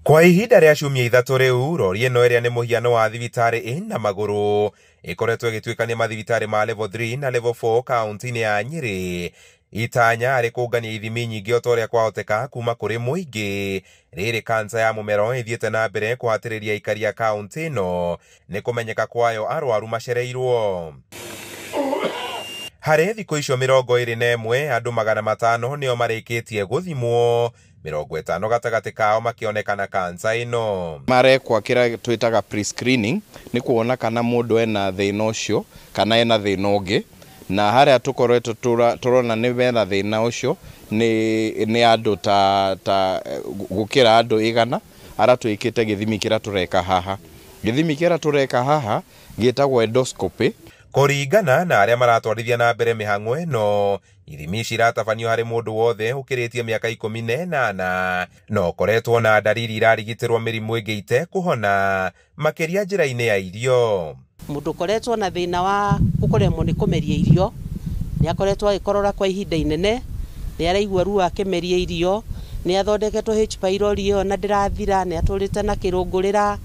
Kwa ihinda rĩa ciumia 3 rĩu, rori ĩno ĩrĩa nĩ mũhiano wa thibitarĩ ĩna magũrũ ĩkoretwo ĩgĩtuĩkania mathibitarĩ ma level 3 na level 4 kaunti-inĩ ya Nyĩrĩ. Itanya arĩ kũngania ithimi nyingĩ o ta ũrĩa kwahoteka kuma kũrĩ mũingĩ. Rĩrĩ kansa ya mũmero ĩthiĩte na mbere kũhatĩrĩria aikari a kaunti ĩno nĩ kũmenyeka kwayo arwaru macereirwo. Harĩ thikũ icio 21 andũ 500 nĩo marĩkĩtie gũthimwo, 50 gatagatĩ kao makĩonekana kansa ĩno. Marekwa kĩrĩa twĩtaga pre-screening nĩ kuona kana mũndũ ena thĩna ũcio kana ena thĩna ũngĩ, na harĩa tũkoretwo tũrona nĩ mena thĩna ũcio nĩ andũ ta gũkĩra andũ 100 arĩa twĩkĩte gĩthimi kĩrĩa tũreka haha. Gĩthimi kĩrĩa tũreka haha gĩtagwo endoscopy. Kũringana na arĩa maratwarithia na mbere mĩhang'o ĩno, ithimi ici iratabanio harĩ mũndũ wothe ũkĩrĩtie mĩaka 18 na ũkoretwo na ndariri irarigitĩrwo mĩrimũ ĩngĩ itekũhona, makĩria njĩra-inĩ ya irio. Mũndũ ũkoretwo na thĩna wa kũremwo nĩ kũmeria irio, nĩ akoretwo agĩkorora kwa ihinda inene, nĩ araigua ruo akĩmeria irio, nĩ athondeketwo H pylori ĩyo na ndĩrathira, nĩ atũrĩte na kĩrũngũrĩra,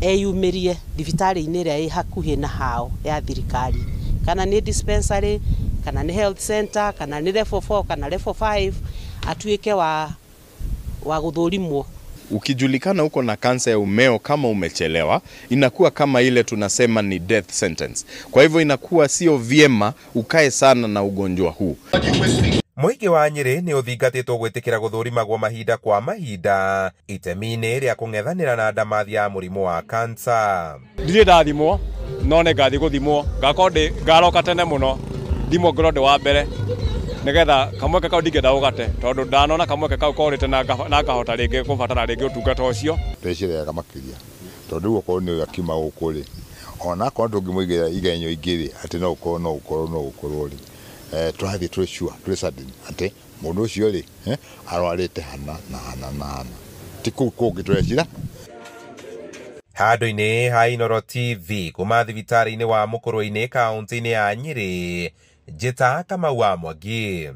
eyumĩrie thibitarĩ-inĩ ĩrĩa ĩ hakuhĩ na hao ya thirikari, kana nĩ dispensary, kana nĩ health center, kana nĩ level 4 kana level 5, atuĩke wa gũthũrimwo. Ukijulikana uko na kansa ya umeo kama umechelewa, inakuwa kama ile tunasema ni death sentence. Kwa hivyo inakuwa sio vyema ukae sana na ugonjwa huu. Mũingĩ wa Nyĩrĩ nĩ ũthingatĩtwo gwĩtĩkĩra gũthũrimagwo mahinda kwa mahinda itemi-inĩ rĩa kũng'ethanĩra na ndamathia ya mũrimũ wa kansa. Ndirĩ ndathimwo, no nĩ ngathiĩ gũthimwo, ngakorwo ngaroka tene mũno, thimwo ngorwo ndĩ wa mbere, nĩgetha kamweke kau ndingĩenda gũgate, tondũ ndanona kamweke kau korĩte na ngahota rĩngĩ kũbatara rĩngĩ ũtungata ũcio. Ndeciria wega makĩria, tondũ rĩu okorwo nĩ akiuma gũkũ rĩ, ona akorwo ndũngĩmũigĩra igenyo ingĩ rĩ, atĩ no ũkorwo no ũkorwo no ũkorwo rĩ, tũrathiĩ twĩ sure, twĩ certain atĩ mũndũ ũcio rĩ, arwarĩte hana na hana na hana, ti kũu kũngĩ tũrecira. Handũ-inĩ ha Inooro TV kuma thibitarĩ-inĩ wa Mũkũrwe-inĩ kaunti-inĩ ya Nyĩrĩ, Njĩta Kamau wa Mwangi.